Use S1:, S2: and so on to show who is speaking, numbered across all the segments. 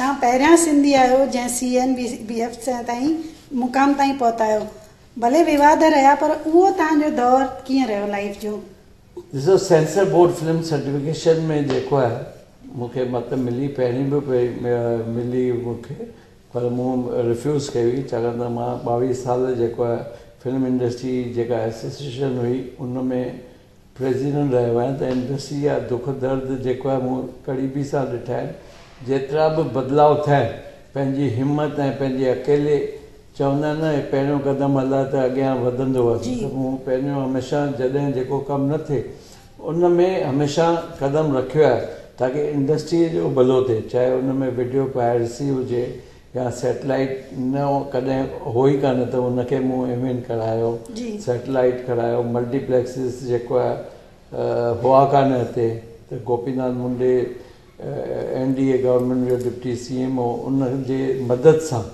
S1: توهان پهريان سنڌي آهيو جنهن سي اين بي ايف تائين مقام تائين پهتا آهيو. ڀلي وواد رهيا پر اهو توهان جو دور ڪيئن رهيو لائيف جو؟
S2: ڏسو سينسر بورڊ فلم سرٽيفڪيشن ۾ جيڪو آهي مون کي مت ملي پهرين به پئي ملي مون کي پر مون ريفيوز ڪئي هئي ڇاڪاڻ ته مان 22 سال جيڪو آهي فلم انڊسٽري جيڪا ايسوسيئيشن هئي ان ۾ پريزيڊنٽ رهيو آهيان ته انڊسٽري جا دک درد جيڪو آهي مون قريبي سان ڏٺا آهن جيترا به بدلاء ٿيا آهن پنهنجي همت ۽ پنهنجي اڪيلي چوندا آهن نه پهريون قدم هلاء ته اڳيان وڌندو وڃ ته مون پهريون هميشه جڏهن جيڪو ڪم نه ٿئي ان ۾ هميشه قدم رکيو آهي تاڪه انڊسٽري جو ڀلو ٿئي چاهي ان ۾ وڊيو پائرسي هجي يا سيٽلائيٽ نه ڪڏهن هو ئي ڪانه ته ان کي مون انوينٽ ڪرايو سيٽلائيٽ ڪرايو ملٽي پليڪسز جيڪو آهي هئا ڪانه هتي ته Gopinath Munde N D A government جو ڊپٽي سي ايم هو ان جي مدد سان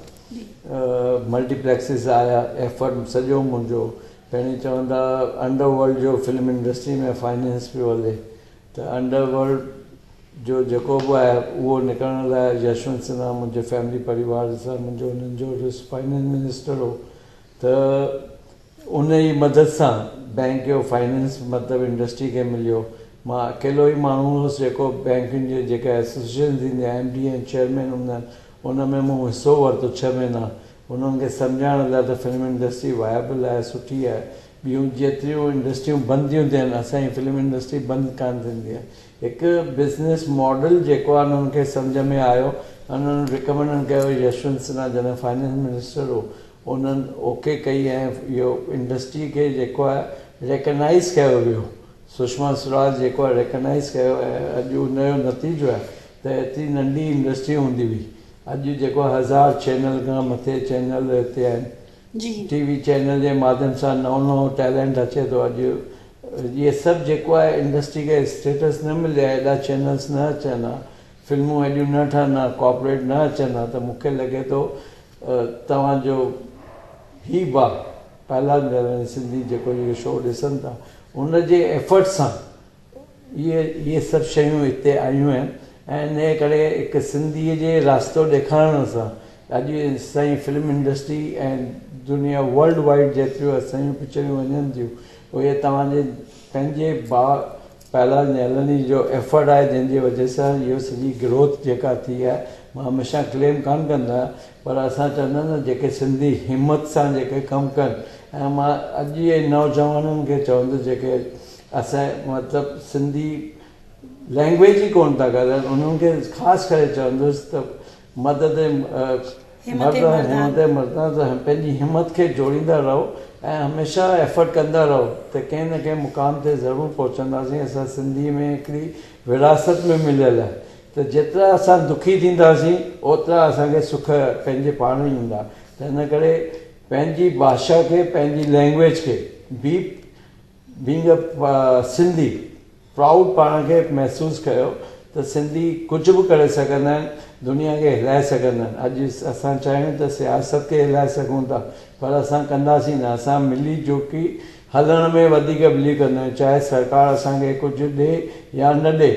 S2: ملٽي پليڪسز آيا ايفرٽ سڄو منهنجو پهرين چوندا انڊر ورلڊ جو فلم انڊسٽري ۾ فائننس پيو هلي ته انڊر ورلڊ جو جيڪو به آهي اهو نڪرڻ لاء يشونت سنها منهنجي فيملي پريوار سان منهنجو انهن جو رس فائننس منسٽر هو ته ان جي مدد سان بئنڪ جو فائننس مطلب انڊسٽري کي مليو مان اڪيلو ئي ماڻهو هوس جيڪو بئنڪن جي جيڪا ايسوسيئيشن ٿيندي آهي ايم ڊي ۽ چيئرمين هوندا آهن ان ۾ مون حصو ورتو 6 مهينا انهن کي سمجهائڻ لاء ته فلم انڊسٽري وائبل آهي سٺي آهي ٻيون جيتريون انڊسٽريون بند ٿيون ٿين اسان جي فلم انڊسٽري بند ڪانه ٿيندي آهي هڪ بزنس ماڊل جيڪو آهي انهن کي سمجهه ۾ آيو انهن رڪمنڊ ڪيو يشونت سنها جڏهن فائننس منسٽر هو انهن اوڪي ڪئي ۽ اهو انڊسٽري کي جيڪو آهي ريڪگنائيز ڪيو ويو سشما سوراج جيڪو آهي ريڪگنائيز ڪيو ۽ اڄ ان جو نتيجو آهي ته ايتري ننڍي انڊسٽري هوندي هئي اڄ جيڪو آهي 1000 چينل کان مٿي چينل هتي آهن ٽي وي چينل جي ماڌيم سان نئون نئون ٽيلنٽ اچي ٿو اڄ اهي سڀ جيڪو آهي انڊسٽري کي اسٽيٽس نه ملي آهي ايڏا چينلس نه اچن ها فلمون ايڏيون نه ٺهن ها ڪارپوريٽ نه اچن ها ته مون کي لڳي ٿو توهان جو هي با پهلا سنڌي جيڪو اهو شو ڏسن ٿا ان جي ايفرٽ سان اهي سڀ شيون هتي آيون آهن ۽ انهيء ڪري هڪ سنڌيء جي راستو ڏيکارڻ سان اڄ اسان جي فلم انڊسٽري ۽ دنيا ورلڊ وائيڊ جيتريون اسان جون پڪچرون وڃن ٿيون اهي توهان جي پنهنجي ڀاء پهلاج نهلاني جو ايفرٽ آهي جنهن جي وجه سان اهو سڄي گروٿ جيڪا ٿي آهي مان هميشه ڪليم ڪانه ڪندو آهيان پر اسان چوندا آهيون نه جيڪي سنڌي همت سان جيڪي ڪم ڪن ۽ مان اڄ جي نوجوانن کي چوندس جيڪي اسان مطلب سنڌي لينگويج ئي ڪونه ٿا ڳالهائن انهن کي خاص ڪري چوندس ته مدد همت مردان ته پنهنجي همت کي جوڙيندا رهو ۽ هميشه ايفرٽ ڪندا رهو ته ڪنهن نه ڪنهن مقام تي ضرور پهچنداسين اسان سنڌي ۾ هڪڙي وراثت ۾ مليل آهي ته جيترا اسان دکي ٿينداسين اوترا اسان کي سک پنهنجي پاڻ ئي ايندا ته ان ڪري پنهنجي ڀاشا کي پنهنجي لينگويج کي بي بينگ ا سنڌي پرائوڊ پاڻ کي محسوس ڪيو ته سنڌي ڪجهه به ڪري سگهندا آهن دنيا کي هلائي سگهندا آهن اڄ اسان چاهيون ته سياست کي هلائي سگهون ٿا پر اسان ڪنداسين نه اسان ملي جوکي هلڻ ۾ وڌيڪ بليو ڪندا آهيون چاهي سرڪار اسان کي ڪجهه ڏي يا نه ڏي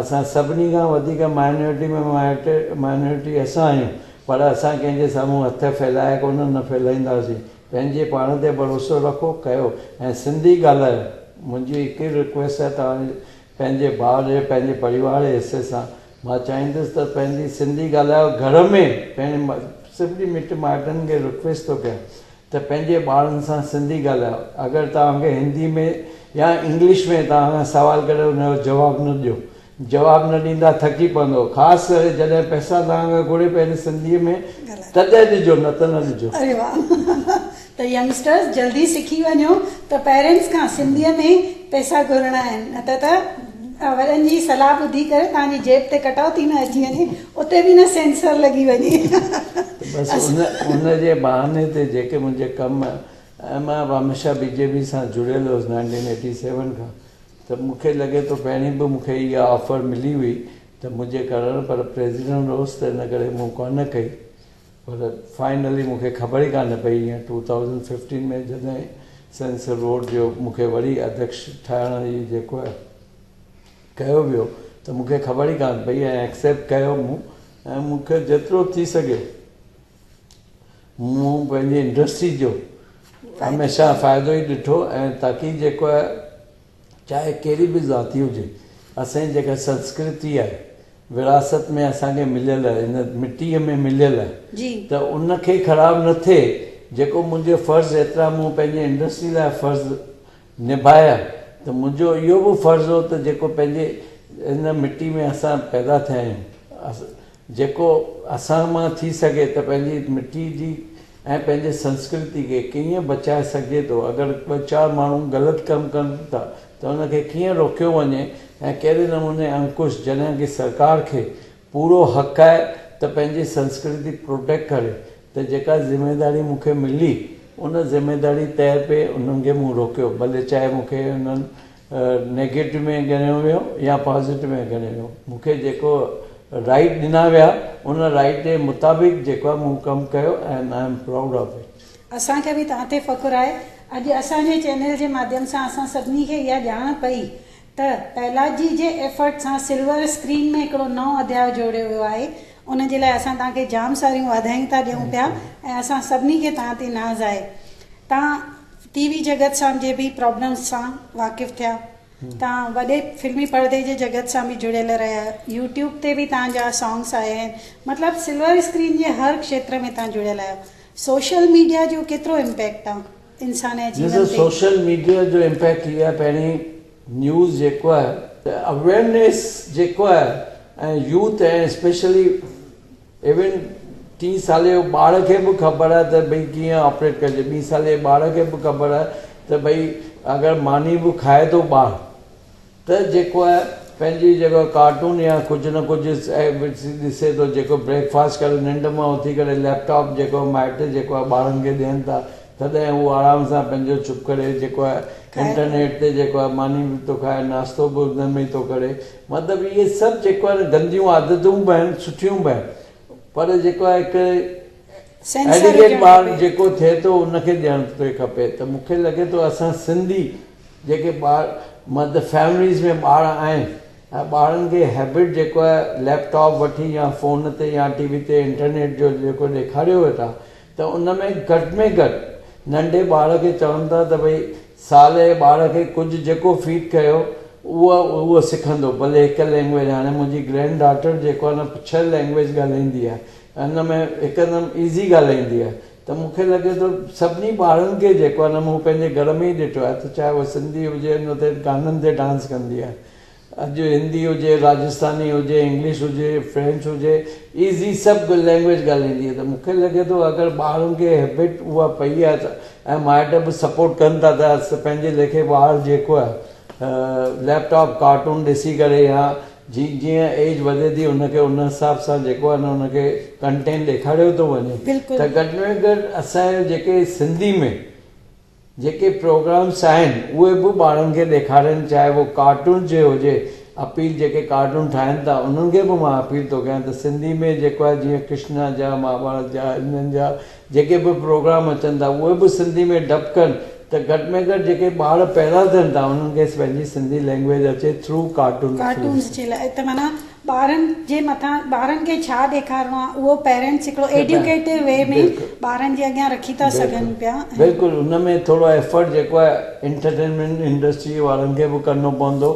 S2: اسان سڀني کان وڌيڪ مائنورٽي ۾ مائنورٽي اسان آهيون پر اسان ڪنهن جي سامهون هٿ ڦهلائي ڪونه نه ڦهلائينداسين پنهنجي پاڻ تي ڀروسو رکو ڪيو ۽ سنڌي ڳالهايو منهنجي هڪ ئي رڪويسٽ آهي توهان پنهنجي ڀاء جي پنهنجي پريوار جي حصي سان مان چاهيندس ته پنهنجي سنڌي ڳالهايو گهر ۾ پنهنجي سڀني مٽ مائٽن کي رڪويسٽ ٿو ڪيان ته پنهنجي ٻارن سان سنڌي ڳالهايو اگر توهان کي هندي ۾ يا انگلش ۾ توهان کان سوال ڪري ان جو جواب نه ڏيو جواب نه ڏيندا ٿڪي پوندو خاص ڪري جڏهن پئسا توهان کان گهري پنهنجي سنڌي ۾ تڏهن ڏجو نه ته نه ڏجو.
S1: اري واه ته ينگسٽرز جلدي سکي وڃو ته پيرنٽس کان سنڌي ۾ پئسا گهرڻا آهن نه ته ته وڏن جي صلاح ٻڌي ڪري توهان جي جيب تي ڪٽوتي نه اچي وڃي اتي به نه سينسر لڳي وڃي.
S2: ته بس ان جي بهاني تي جيڪي منهنجي ڪم ۽ مان به هميشه بي جي پي سان جڙيل هوس 1987 کان ته مون کي لڳي ٿو پهرين به مون کي اها آفر ملي هئي ته منهنجي ڪرڻ پر پريزيڊنٽ هوس ته ان ڪري مون ڪانه ڪئي پر فائنلي مون کي خبر ئي ڪانه پئي ائين 2015 ۾ جڏهن سينسر بورڊ جو مون کي وري اڌيڪش ٺاهڻ جي جيڪو آهي ڪيو ويو ته مون کي خبر ئي ڪانه پئي ۽ ايڪسيپٽ ڪيو مون. ۽ مون کي جيترو ٿي سگهيو مون پنهنجي انڊسٽري جو هميشه فائدو ئي ڏٺو ۽ تاڪي جيڪو آهي چاهي ڪهڙي به ذاتي هجي اسان جي جيڪا سنسڪرتي آهي وراثت ۾ اسان کي مليل آهي هن مٽيء ۾ مليل آهي ته ان کي خراب نه ٿئي جيڪو منهنجو فرض ايترا مون پنهنجي انڊسٽري لاء فرض نڀايا ته منهنجو اهو به فرض هو ته جيڪو پنهنجي هن مٽي ۾ اسان پيدا ٿيا آهيون جيڪو اسان مان ٿي سگهي ته پنهنجي مٽي جي ۽ پنهنجي سنسڪرتي کي ڪيئن بچائي سگهجي ٿو اگر ٻه چار ماڻهو غلط ڪم ڪن ٿا ته ان کي ڪيئن روڪيو وڃي ۽ ڪهڙي نموني انڪش جڏهن ڪي سرڪار کي پورو حق آهي ته پنهنجي سنسڪرتي پروٽيڪٽ ڪري ته جيڪا ذميداري مون کي ملي ان ذميداري طئي پي انهن کي مون روڪيو ڀلي چاهي مون کي انهن نيگيٽو ۾ ڳڻيو ويو يا پازيٽو ۾ ڳڻيو ويو مون کي جيڪو رائيٽ ڏنا ويا ان رائيٽ جي مطابق جيڪو آهي مون ڪم ڪيو and I am proud of it.
S1: اسان کي به توهان تي فخر آهي. اڄ اسان جي چينل جي ماڌيم سان اسان سڀني کي اها ڄاڻ پئي ته پهلاج جي جي ايفرٽ سان سلور اسڪرين ۾ هڪڙو نئون اڌياء جوڙيو ويو آهي ان جي لاء اسان توهان کي جام ساريون واڌايون ٿا ڏيون پيا ۽ اسان سڀني کي توهان تي ناز آهي. توهان ٽي وي جڳت سان جي به پرابلمز سان واقف ٿيا توهان وڏي فلمي پردي جي جڳت سان به جڙيل رهيا يوٽيوب تي به توهان جا سانگس آيا آهن مطلب سلور اسڪرين جي هر کشيتر ۾ توهان جڙيل آهيو سوشل ميڊيا جو ڪيترو امپيڪٽ آهي انسان جي جيون تي؟
S2: سوشل ميڊيا جو امپيڪٽ هي آهي پهرين نيوز جيڪو آهي ته اويئرنيس جيڪو آهي ۽ يوٿ ۽ اسپيشلي ايون ٽين سالي جو ٻار کي به خبر آهي ته ڀئي ڪيئن آپريٽ ڪجي ٻين سالي جي ٻار کي به خبر آهي ته ڀئي اگر ماني به کائي ٿو ٻار ته جيڪو آهي پنهنجي جيڪو ڪارٽون يا ڪجهه نه ڪجهه ڏسي ٿو جيڪو بريڪ فاسٽ ڪري ننڊ مان اٿي ڪري ليپ ٽاپ جيڪو مائٽ جيڪو آهي ٻارن کي ڏين ٿا تڏهن هو آرام سان پنهنجو چپ ڪري جيڪو آهي انٽرنيٽ تي جيڪو آهي ماني به ٿو کائي ناشتو به ان ۾ ئي ٿو ڪري مطلب اهي سڀ جيڪو آهي نه گنديون عادتون به آهن سٺيون به آهن پر جيڪو آهي هڪ ايڊيڪيٽ ٻار جيڪو ٿئي ٿو ان کي ڏيڻ ٿو کپي ته مون کي لڳي ٿو اسان سنڌي جيڪي ٻار مطلب فيمليز ۾ ٻار آهن ۽ ٻارن کي هيبٽ جيڪو آهي ليپ ٽاپ وٺي يا فون تي يا ٽي وي تي انٽرنيٽ جو جيڪو ڏيکاريو ويٺا ته ان ۾ گهٽ ۾ گهٽ ننڍي ٻار کي چون ٿا ته ڀئي سال جي ٻار کي ڪجهه جيڪو فيڊ ڪيو اهو اهو سکندو ڀلي هڪ لينگويج هاڻي منهنجي گرينڊ ڊاٽر جيڪو آهي نه ڇهه لينگويج ڳالهائيندي آهي ان ۾ هڪدم ايزي ڳالهائيندي آهي ته مون کي لڳي ٿو سڀني ٻارن کي جيڪو آهي نه مون پنهنجي گهر ۾ ئي ڏٺو آهي ته چاهي اهو سنڌي هجي ان تي گانن تي ڊانس ڪندي آهي اڄ هندي هجي، راجسٿاني هجي، انگلش هجي، فرينچ هجي، ايزي سڀ لينگويج ڳالهائيندي آهي ته مون کي لڳي ٿو اگر ٻارن کي هيبٽ اها پئي آهي ته ۽ مائٽ به سپورٽ ڪن ٿا ته پنهنجي ليکي ٻار جيڪو آهي ليپ ٽاپ ڪارٽون ڏسي ڪري يا جي جيئن ايج وڌي ٿي ان کي ان حساب سان جيڪو آهي نه ان کي ڪنٽينٽ ڏيکاريو ٿو وڃي ته گهٽ ۾ گهٽ اسان جو جيڪي سنڌي ۾ جيڪي پروگرامس آهن اهي به ٻارن کي ڏيکارين چاهي اهو ڪارٽون جي هجي اپيل جيڪي ڪارٽون ٺاهين ٿا انهن کي به مان اپيل ٿو ڪيان ته سنڌي ۾ جيڪو آهي جيئن ڪرشنا جا مهاڀارت جا انهن جا جيڪي به پروگرام اچن ٿا اهي به سنڌي ۾ ڊب ڪن ته گهٽ ۾ گهٽ جيڪي ٻار پيدا ٿين ٿا انهن کي پنهنجي سنڌي لينگويج اچي ٿرو ڪارٽون
S1: ڪارٽونس جي لاء ته معنيٰ ٻارن جي مٿان ٻارن کي ڇا ڏيکارڻو آهي اهو پيرنٽس هڪڙو ايڊيوڪيٽو وي ۾ ٻارن جي اڳيان رکي ٿا سگهن پيا ۽
S2: بلڪل ان ۾ ٿورو ايفرٽ جيڪو آهي انٽرٽينمينٽ انڊسٽري وارن کي به ڪرڻو پوندو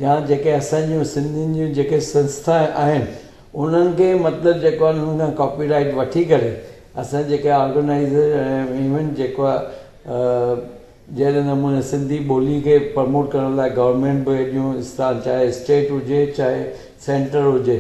S2: يا جيڪي اسان جون سنڌين جون جيڪي سنسٿا آهن انهن کي مطلب جيڪو آهي انهن کان ڪاپي رائيٽ وٺي ڪري اسان جيڪي آرگنائيزر ۽ ايونٽ جيڪو آهي جهڙي نموني سنڌي ٻولي کي پرموٽ ڪرڻ لاء گورنمينٽ به ايڏيون اسٿان چاهي اسٽيٽ هجي چاهي سينٽر هجي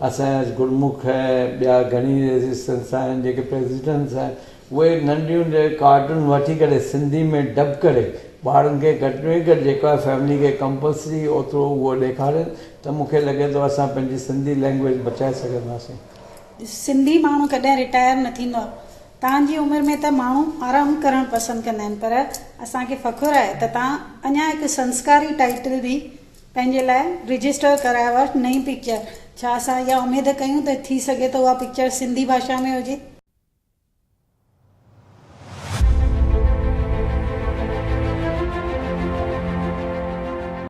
S2: اسان جا گرمک ۽ ٻيا گهڻي ريزسٽنس آهن جيڪي پريزيڊنٽس آهن اهي ننڍيون ڪارٽون وٺي ڪري سنڌي ۾ ڊب ڪري ٻارن کي گهٽ ۾ گهٽ جيڪو آهي فيملي کي ڪمپلسري اوترو اهو ڏيکارين ته مون کي لڳي ٿو اسان پنهنجي سنڌي لينگويج بچائي سگهنداسين.
S1: سنڌي ماڻهو ڪڏهن رٽائر نه ٿيندو آهي. توهان جي عمر ۾ ته ماڻهو آرام ڪرڻ پسند ڪندا آهن پر اسان کي فخر آهي ته توهان اڃا هڪ سنسڪاري ٽائيٽل به پنهنجي لاء رجسٽر ڪرايو آهي نئين پڪچر ڇا اسان اها اميد ڪيون ته ٿي سگهي ٿو اها پڪچر سنڌي ڀاشا ۾ هجي؟